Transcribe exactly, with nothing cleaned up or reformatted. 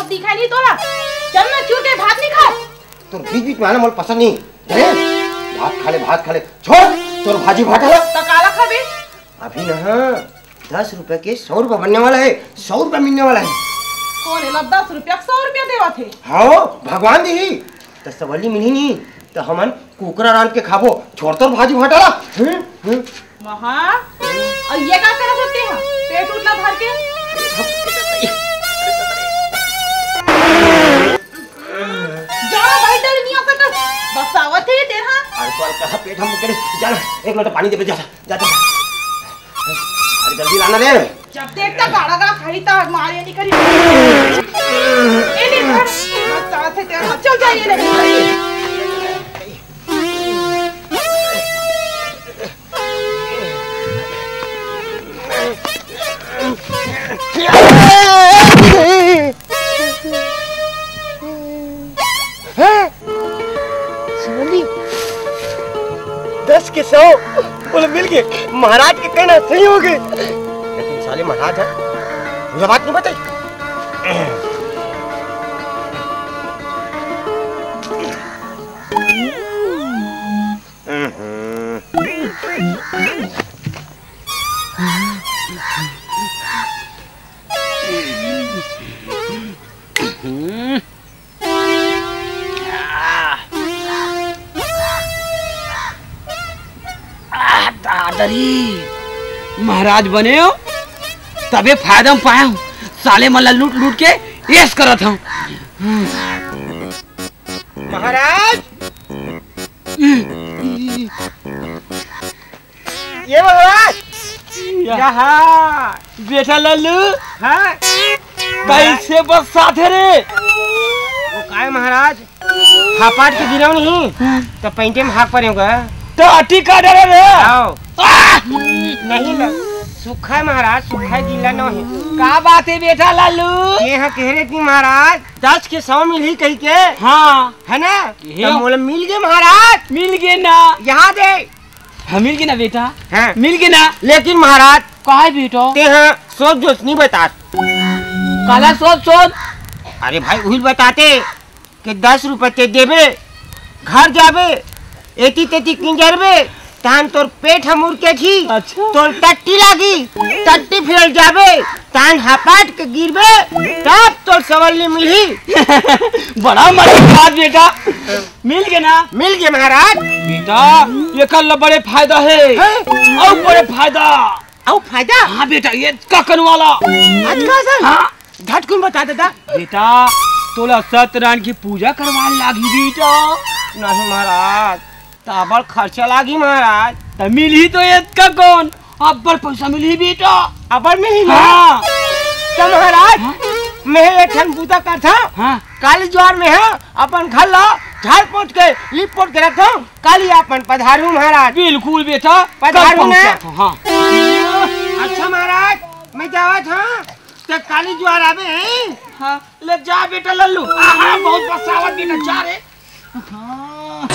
दिखाई नहीं तोला। चल ना, चूर के भात नहीं खा। तोर बीच बीच में आना मोला पसंद नहीं। जाने? भात खा ले, भात खा ले। छोड़ तोर भाजी भाटा ला। त काला खाबे? अभी ना दस रुपया के सौ रुपया बनने वाला है, सौ रुपया मिलने वाला है। कोन एला दस रुपया के सौ रुपया देवत हे? हाँ, भगवान दिही। त सवली मिलही नहीं, त हमन कुकरा रांध के खाबो। छोड़ तोर भाजी भाटा ला। हम्म, हम्म। महा, अउ ये का करत होते ह? पेट उठला धर के। जा भाई, तेरे नहीं आ सकत। बस आवत हे तेरा। अरे तो हल्का सा पेट हम करे। जा ना, एक लोटा पानी दे दे, जा, जा, जा। अरे जल्दी लाना रे। जब देखता गाड़ा गाड़ा खाई ता मारे नहीं करी। ए नहीं धर। बस आवत हे तेरा। चल जाइए ले। हैं? शिवली, दस के सौ, बोले मिल गए। महाराज के कहना सही हो गए। लेकिन साले महाराज है, मुझे बात नहीं बताई। आह, दादरी, महाराज बने हो, तबे फायदा में पाए हो। साले मन ला लूट लूट के ऐश करत हूँ। महाराज, ये महाराज। या। यहाँ। बेटा लल्लू। हाँ। कैसे बरसात हे रे? वो काय महाराज, हापाट के गिरव नहीं, तो पैंटे में हाक परे होगा। तो अटी का डरे रे? आओ। आह! नहीं ना, सुखा है महाराज, सुखा है, गीला नहीं। का बात है बेटा लल्लू? ये हाँ कह रहे थी महाराज, दस के सौ मिलही कही के। हाँ। है ना? ये तो मोला मिल गए महाराज। मिल गए ना? यहाँ दे। हाँ, मिल गए ना बेटा? हाँ। मिल गए ना? लेकिन महाराज, का है बेटा? ते हाँ सोच जोच नहीं बता। काला सोच सोच? अरे भाई, उहिल बताते कि दस रुपये ते देबे, घर जाबे, एती तेती किंजरबे, तान तोर पेट ह मुरकेठी, अच्छा। तोर टट्टी लागी, टट्टी फिरल जाबे, तान हपाट के गिरबे, तब तोर सवल्ली मिलही। बड़ा मजा बात बेटा। मिल गए ना? मिल गए महाराज। बेटा, ये कर ला बड़े फायदा है। हैं? अउ बड़े फायदा। अउ फायदा? हाँ बेटा, ये का कन वाला। आज का सर? हाँ। झटकुन बता दादा। बेटा, तोला सत्यनारायण की पूजा करवा लागी बेटा। नहीं महाराज, त अब्बड़ खर्चा लागी महाराज। त मिलही तो एतका कौन, अब्बड़ पैसा मिलही बेटा। अब्बड़ मिलही ना? हाँ। त महाराज, हाँ? मैं एक ठन बूता करथा। हाँ। काली जुआर में है, अपन घर ला झाड़ पोछ के, लीप पोछ के रखो। काली अपन पधारू महाराज। बिल्कुल बेटा, पधारू कल ना। पहुंचा था, हाँ। अच्छा महाराज, मैं जावत हाँ, त काली जुआर आबे हैं। हाँ। ले जा बेटा लल्लू। आहा, बहुत बसावत बेटा, जा रे। हाँ।